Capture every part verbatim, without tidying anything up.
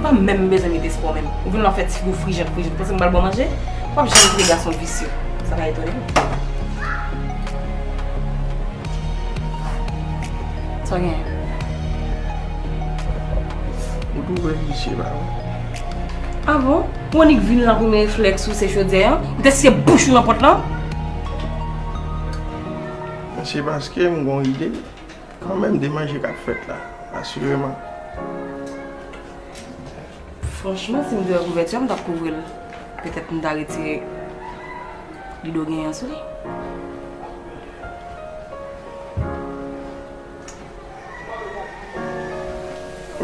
Pa menm bezwen met espò menm. Ou vin la w fè ti figi w frijant frijant. Panse m pral ba w manje? W ap janm kite gason visye. Sa pa etone m. Sa w genyen? Ou twouve m visye, pa vre? Ah bon? Ou annik vin la, premye reflèks ou se chodyè an? Ou te siye bouch ou nan pòt lan? Se paske m gon ide. Kanmenm, de manje k ap fèt la, asireman. Franchman, si m te wè kouvèti a, m t ap kouvri l. Petèt m ta retire rido genyen an sou li.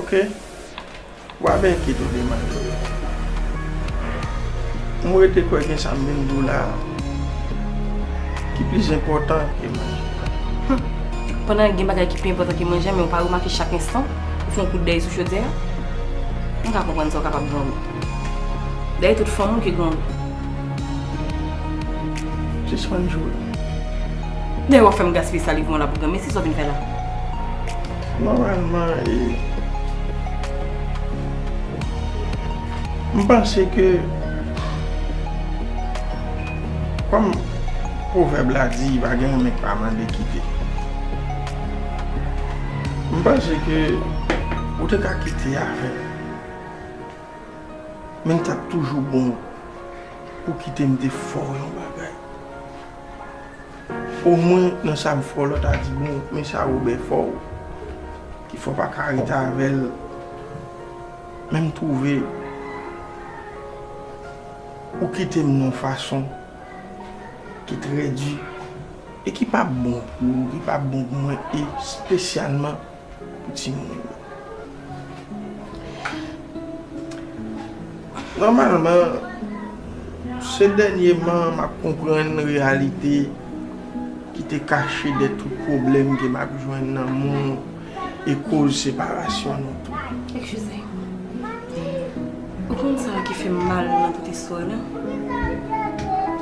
Ok. W ap enkyete w de manje. Mwen rete kwè gen sa m vin di w la a ki plis enpòtan ke manje. Pandan gen bagay ki pi enpòtan ke manje a, men w pa remake chak enstan ou fè yon kout dèy sou chodyè a? M ka konprann sa w kapab grangou. Dèyè tout fanm ou ki grangou. Sispann joure. Dèyè w ap fè m gaspiye saliv mwen la pou granmesi, sa w vin fè la? Nòmalman, e, m panse ke, kòm pwovèb la di, pa gen renmen k pa mande kite. M panse ke ou te ka kite avè m, men l t ap toujou bon pou kite m te fè w yon bagay. Omwen nan sa m fè w, lòt la di, bon, men sa Wobè fè w, ki fè w pa ka rete avè l. Men m twouve ou kite m nan yon fason ki trè di e ki p ap bon pou ou, ki p ap bon pou mwen, espesyalman pou timoun yo. Nòmalman, se dènyeman m ap konprann reyalite ki te kache dèyè tout pwoblèm ke m ap jwenn nan moun e koz separasyon nou tou. Eskize. Ou konn sa ki fè m mal nan tout istwa la?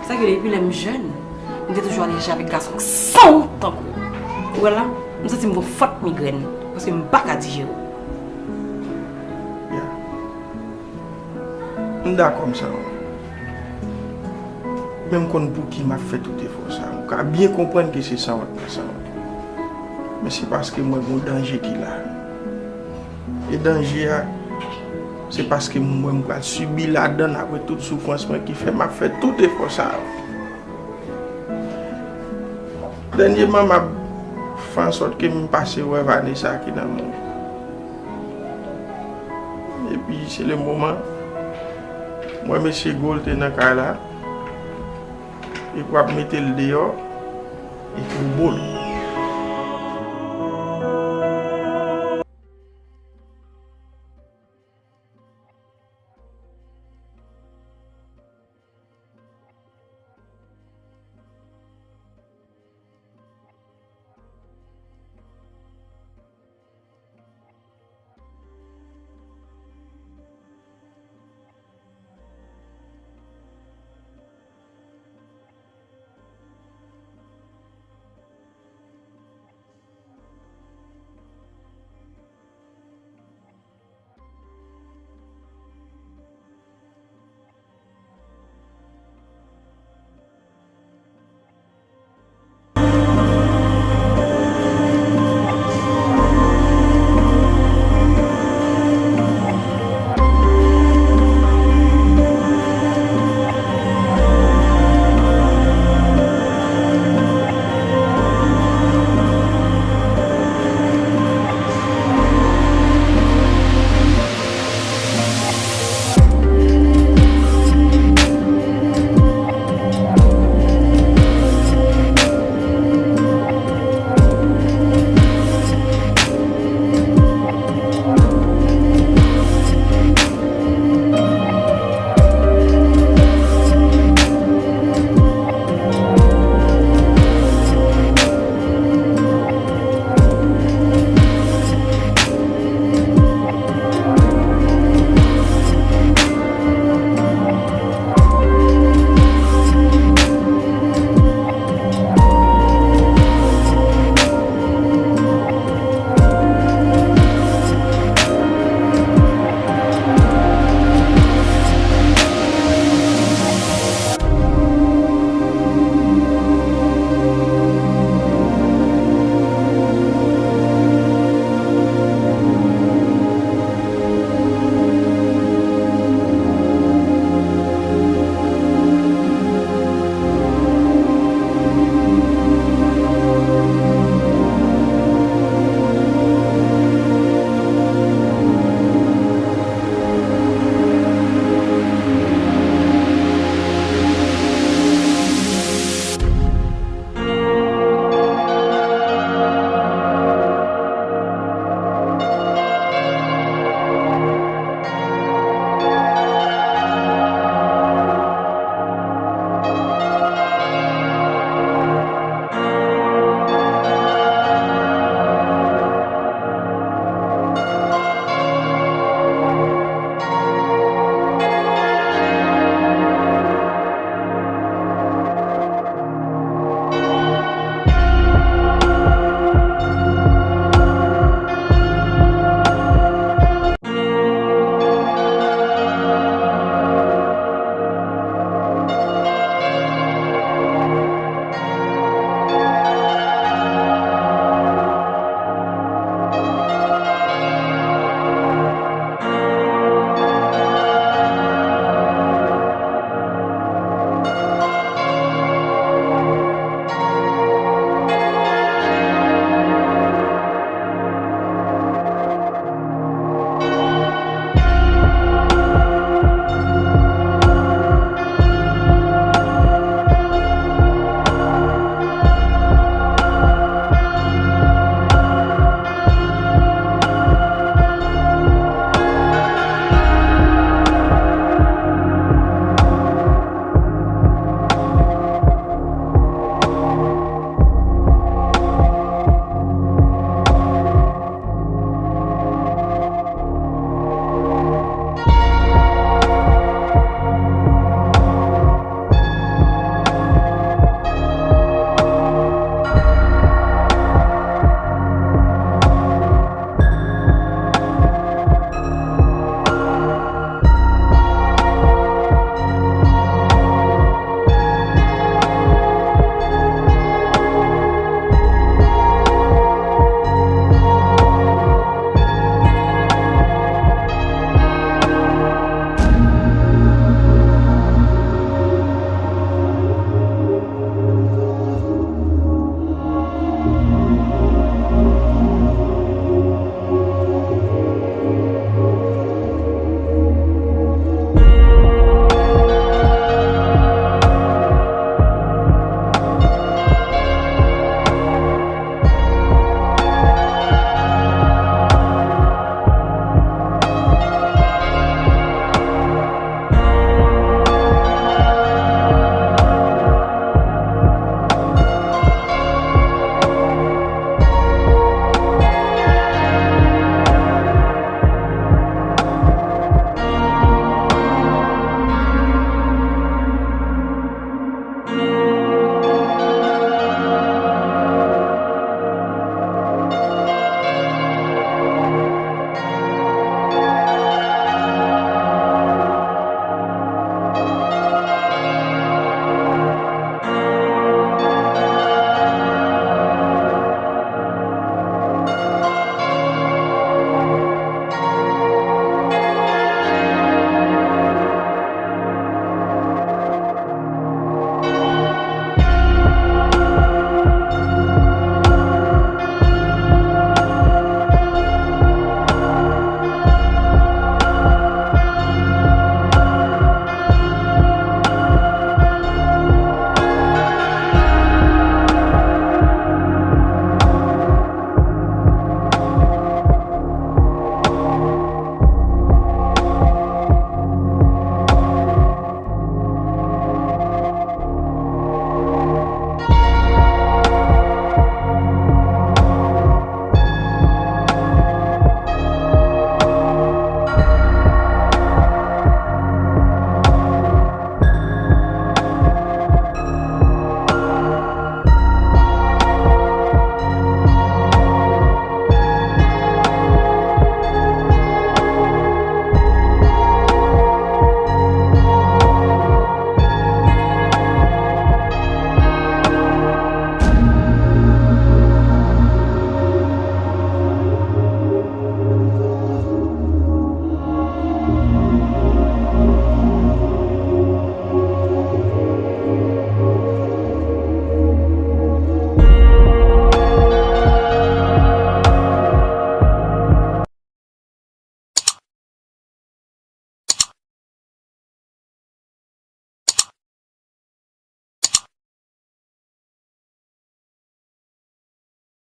Sa ke depi lè m jèn, m te toujou al reje avèk gason k sanwont tankou w. Ou wè la, m santi m gon fòt migrèn, paske m pa ka dijere w. Ya. M dakò m sanwont. Men m konn pouki m ap fè tout efò sa. M ka byen konprann ke se sanwont mwen sanwont. Men se paske m wè gon danje ki la. E danje a, se paske m wè m pral sibi ladann apre tout soufrans mwen ki fè m ap fè tout efò sa yo. Dènyeman, m ap fè ansòt ke m pase wè Vanessa ki nan men w. Epi, se le moman, m wè mesye Gold te nan kay la, epi w ap mete l deyò, epi w bo l.